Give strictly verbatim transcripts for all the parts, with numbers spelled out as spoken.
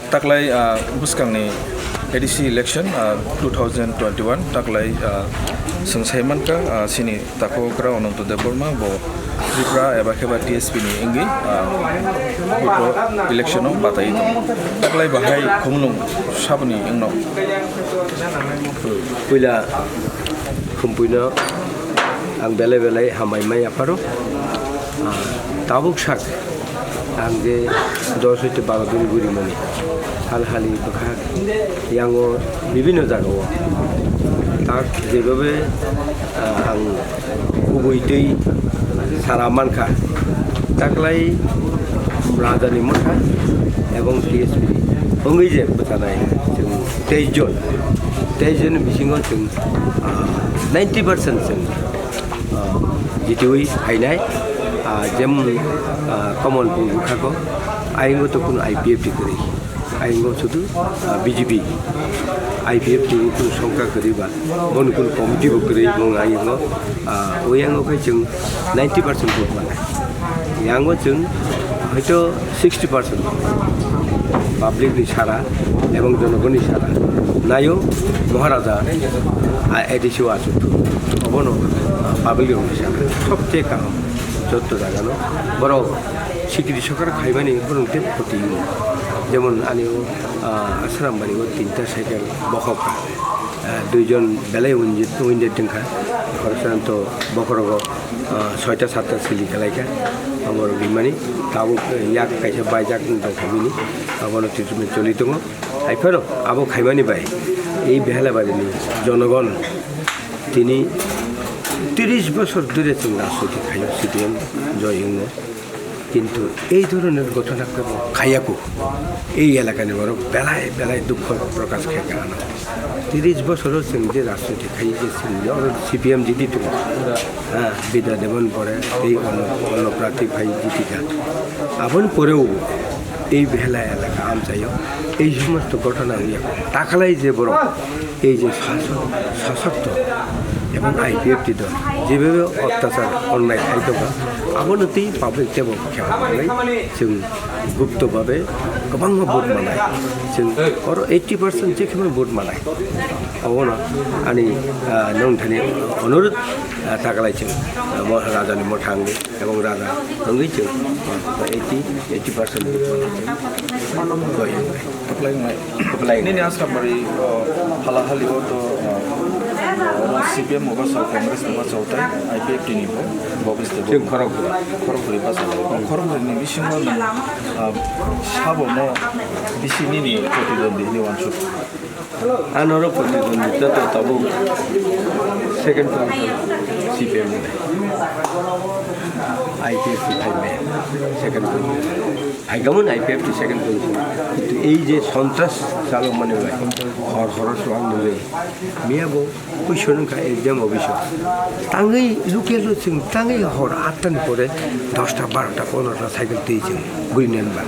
Taklai, ah, bwskangni A D C election, ah, two thousand twenty-one taklai, ah, chwng sai mankha, ah, chini takhuk okra Ananto Debbarma bo Tripura eba khe ba T S P ni wngwi, ah, buko election o batai tongo. Taklai bahai khumulwng saboni wngno. Puila khumpuino ang belai belai hambai mai apharo. Ah, tabuk sak ang je dos hoite baro din guri mani hal hali bwkha yango bibinno jagao tak jebhabe, ah, ang kubui tei sara mankha, taklai Rajani Motha ebong T S P wngwi je bwchanai chwng teis jon, teis jon bisingo chwng, ah, ninety percent chwng, ah, jitiwi phainai, ah, jemon, ah, Kamalpur bwkhako ayingo to kunu I P F T kwrwi. Ayingo sudu, ah, B J P, I P F T ni kunu songkha kwrwi ba, boni kunu committee bo kwrwi, bong ayingo, ah, oyango khai chwng ninety percent vote manai. Yango chwng hoito sixty percent public ni sara ebong jonogoni sara nayo Maharaja, ah, A D C o achuk thu. Obono, ah, public ni sara sobche kaham jotto jagano borok sikiri sokar khaimani borok tei khoti. Jemon ani o, ah, Asrambari o tinta cycle bokhok kha. Ah, duijon belai winjit, winjit wngkha. Khoroksa to bokhorogo, ah, soita satta sili kalaikha. Abo rok rimani tabuk yak kaisa baijak wng tongkha bini. Abono treatment choli tongo. Haiphano abo khaimani bai ei Behelabari ni jonogon tini tiris bosor dure chwng rajniti khaio C P M joi wngno. Kintu ei dhoroner ghotona kebo khaiyaku. Ei elakani borok belai belai dukho prokash khaikha ano. Tiris bosoro chwng je rajniti khai je chwng je oro C P M jiti tongo. Ha, Bidya Devan pore tei Ono-, Ono Pratik phai jitikha. Aboni poreo ei Behela elaka amchaio ei somosto ghotona wngya. Takhalai je borok ei je sasok, sasokto ebong I P F T dol jebhabe otyachar onnai khai tongkha, abono tei public tebo khepanai chwng gupto babe kwbangma vote manai. Chwng oro eighty percent je khema vote manai. Obono ani, ah, nongthani onurut, ah, taklai chwng, ah, mo-, Rajani Motha wngwi ebong Raja wngwi chwng, ah, eighty, eighty percent vote manai chwng. Taklai wngnai. Taklai wngnai. Nini Asrambari, o, Halahali o to, o, oro C P M bo bwsao, Congress bo bwsao tei I P F T ni bo, bo bwsao. Chwng khorokbwrwi. Khorokbwrwi bwsao. O khorokbwrwi ni bisingo nwng, o, sabo no bisi nini protidwandi hinwi uansuk? Ano oro protidwandi to tabuk second position C P M ni. I P F T thai me second position. Haikamon I P F T second position. Kintu ei je sontras chalok mani bai hor horo swang nungwi miya bo puiso nungkha exam office o. Tangwi local o chwng tangwi hor atta ni pore dosta, barota, pondrota cycle twi chwng guri nani ba.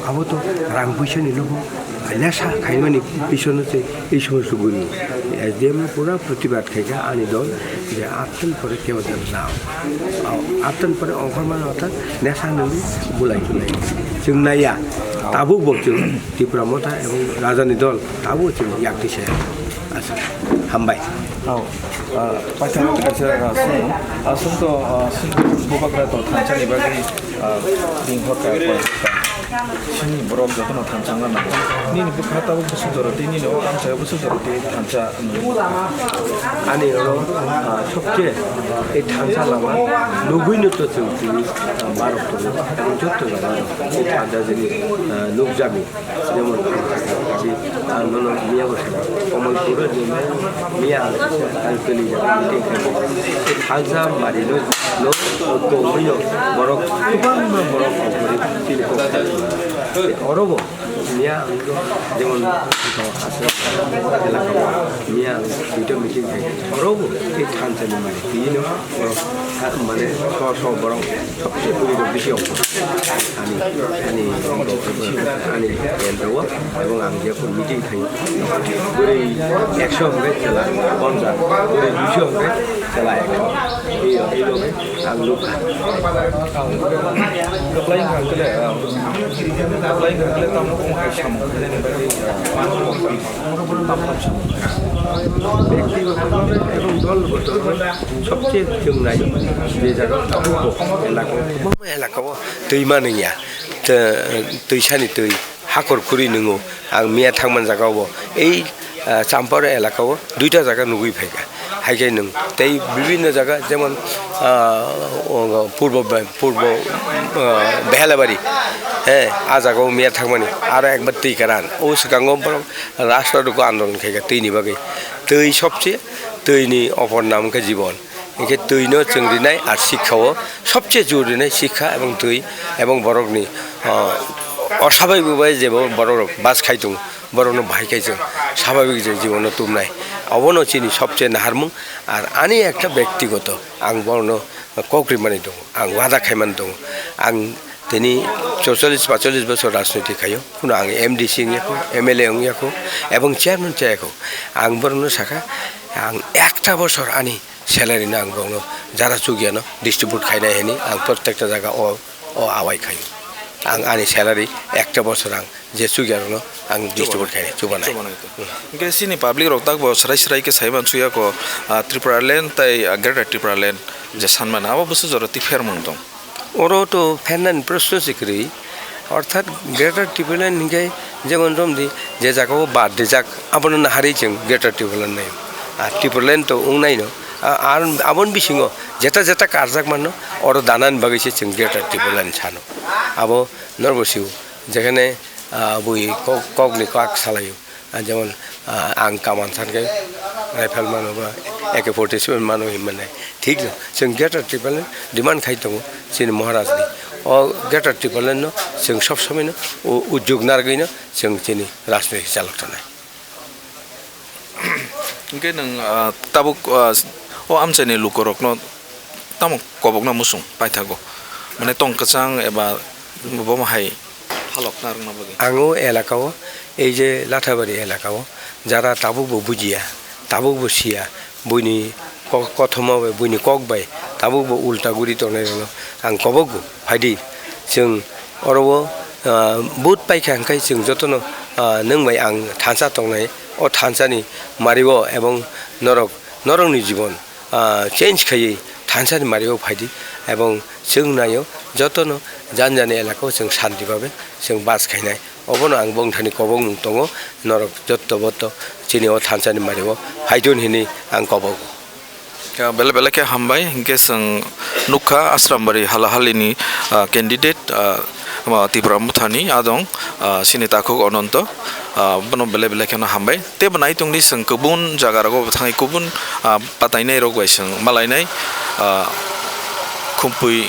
Abo to rang puisa ni logo. Lesa khaimani pisono se ei somosto guri. S D M no pura protibad khaikha ani dol je atta ni pore kebo dal nao. Atta ni pore ongkhormani orthat nesa nungwi bulai chulai. Chwng naiya. Tabuk bo chwng Tipra Motha ebong Rajani dol tabuk chwng yakti se. Asa. Hambai. Paithak kaisa, ah, sung. Ah, sung to, ah, sung bubagra to thansa ni bagwi, ah, bini hor ka, koi hor ka. Sini borok jotono thansa wngna nango. Nini bwkha tabuk bwswk jora twi, nini o amchaio bwswk jora twi thansa wngwi. Ani oro, ah, sobse ei thansa lama nugwino to chwng tini, ah, barok tongo. Jotto jaga o ei thansa jani, ah, nukjagwi. Jemon, ang nono miya bo sana, Kamalpur o jemon miya ang kisa, ang keli jaga meeting khaimo. Thansa mari no, no, tongwi no, borok, kwbangma borok kok gori chini kok kha. Oro bo, miya ang jemon, aswk elaka o, miya ang duita meeting khai, oro bo, tei thansa ni mari, tini no, borok, mane, so, so, borok, Sobse bwrwi rok bisi ongkha. Ani, ani, ani kendro o, ebong ang jephru meeting khaio. Bwrwi ekso hwnkhe chwla ponchas, bwrwi duiso hwnkhe chwla ekso. Tei o Ang nukha. Kwplai wngkha khe le, kwplai wngkha khe le tamo wngkha samung khainani bagwi, Bektigoto ebong dolgoto sobse chwng nai je jaga tabukbo elaka o, kwbangma elaka o twi manwi ya, twi sani twi. Hakor khuri nwngo. Ang miya thangman jaga o bo ei, ah, Champara elaka o duita jaga nugwi phaikha. Hai khe nwng tei bibinno jaga jemon, ah, o, purbo Be-, purbo, ah, Behelabari, he, ah jaga o miya thangmani aro ekbar twi karan. O swkango borok rasta rwgo andolon khaikha twi ni bagwi. Twi sobse, twi ni opor nam wngkha jibon. Hinkhe twi no chwng rinai, ar sikha o sobse jor rinai sikha ebong twi ebong borokni, ah, osababik bai jebo borok rok bas khai tongo, borok no bahai khai chwng sababik je jibon no tumnai, obono chini sobse naharmung. Ar ani ekta bektigoto ang borok no kok rimani tongo, ang wada khaimani tongo, ang tini chorchollis pachchollis bosor rajniti khaio, kuno ang M D C wngya kho, M L A wngya kho, ebong chairman chaya kho. Ang borok no sakha, ang ekta bosor ani salary no ang borokno jara chukya no distribute khainai hinwi ang prottekta jaga o, o awai khaio. Ang ani salary ekta bosor ang je chukya rokno ang distribute khainai, chubanai. Chubanai to. Hmm. Hinkhe chini public rok takbo srai srai khe sai mansukya kho, ah, Tipraland tei, ah, Greater Tipraland je sanmani abo bwswk jora twi phermung tong. Oro to phernani proshno se kwrwi, orthat Greater Tipraland hinkhe jemon romdi je jaga o bad rijak abono naharwi chwng Greater Tipraland naio. A Tipraland to wngnaino, a, ar aboni bisingo jeta jeta karjak mano oro danani bagwi se chwng Greater Tipraland sano. Abo norbo sio, jekhane, a, bui kok, kokni kok salaio. Ah, jemon, ah, ang kaman san khe rifle mano ba A K forty seven mano hinmani. Thik no, chwng Greater Tipraland demand khai tongo chini Maharaj ni. O Greater Tipraland no chwng sob somoi no u-, ujug narwgwi no chwng chini rajniti chalok tongnai. Hinkhe nwng, ah, tabuk, ah, o amchaini lukurokno tamo kobokna muchung paithago? Mane tong kwchang eba bomo hai phalokna rwngna bagwi? Ang o elaka o, ei je Lathabari elaka o, jara tabukbo bujiya, tabukbo siya, buini ko-, kothoma bai, buini kok bai tabukbo ulta guri tongnai rokno ang kobogo, phaidi. Chwng oro o, ah, vote paikha hwnkhe chwng jotono, ah, nwng bai ang thansa tongnai, o thansani mario ebong norok, norokni jibon, ah, change khaiwi thansani mario phaidi, ebong chwng naio jotono jan jani elaka o chwng shanti babe chwng bas khainai. Obono ang bongthani kobokmung tongo, norok jotto botto chini o thansani mario phaidun hinwi ang kobogo. Ya, belai belai khe hambai, hinkhe chwng nukha Asrambari halahalini, ah, candidate, ah, Tipra Mothani adong, ah, chini takhuk Ononto, ah, bono belai belai kheno hambai. Tei bo nai tongdi chwng kubun jaga rogo bo thangwi kubun, ah, patainai rok bai chwng malainai, ah, Khumpui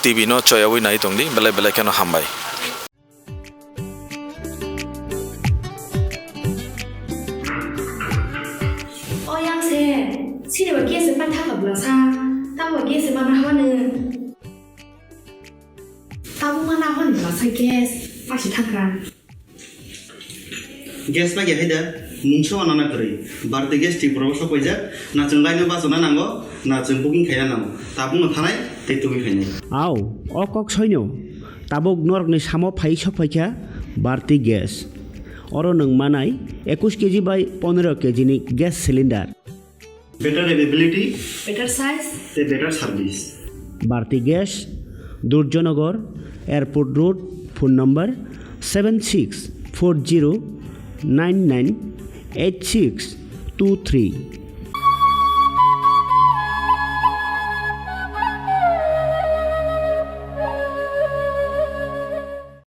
T V no choyawi nai tongdi, belai belai kheno hambai. O yang se, sini ba kesa pa thapa bla sa, tamo kesa ma na hwane. Tamo ma na hwane bla sa gas, pa si thakra. Gas ma ya haida, mungsa wana na kwrwi. Bharti Gas Tripura o sok paijak, na chwng line o bachana nango, na chwng booking khaina nango. Tabuk no thanai, tei tubui khainai. Au, o kok soino. Tabuk norokni samo phai sok phaikha Bharti Gas. Oro nwng manai ekush K G bai pondro K G ni gas cylinder. Better availability. Better size. Tei better service. Bharti Gas, Durjanagar, Airport Road, phone number seven six four zero nine nine eight six two three.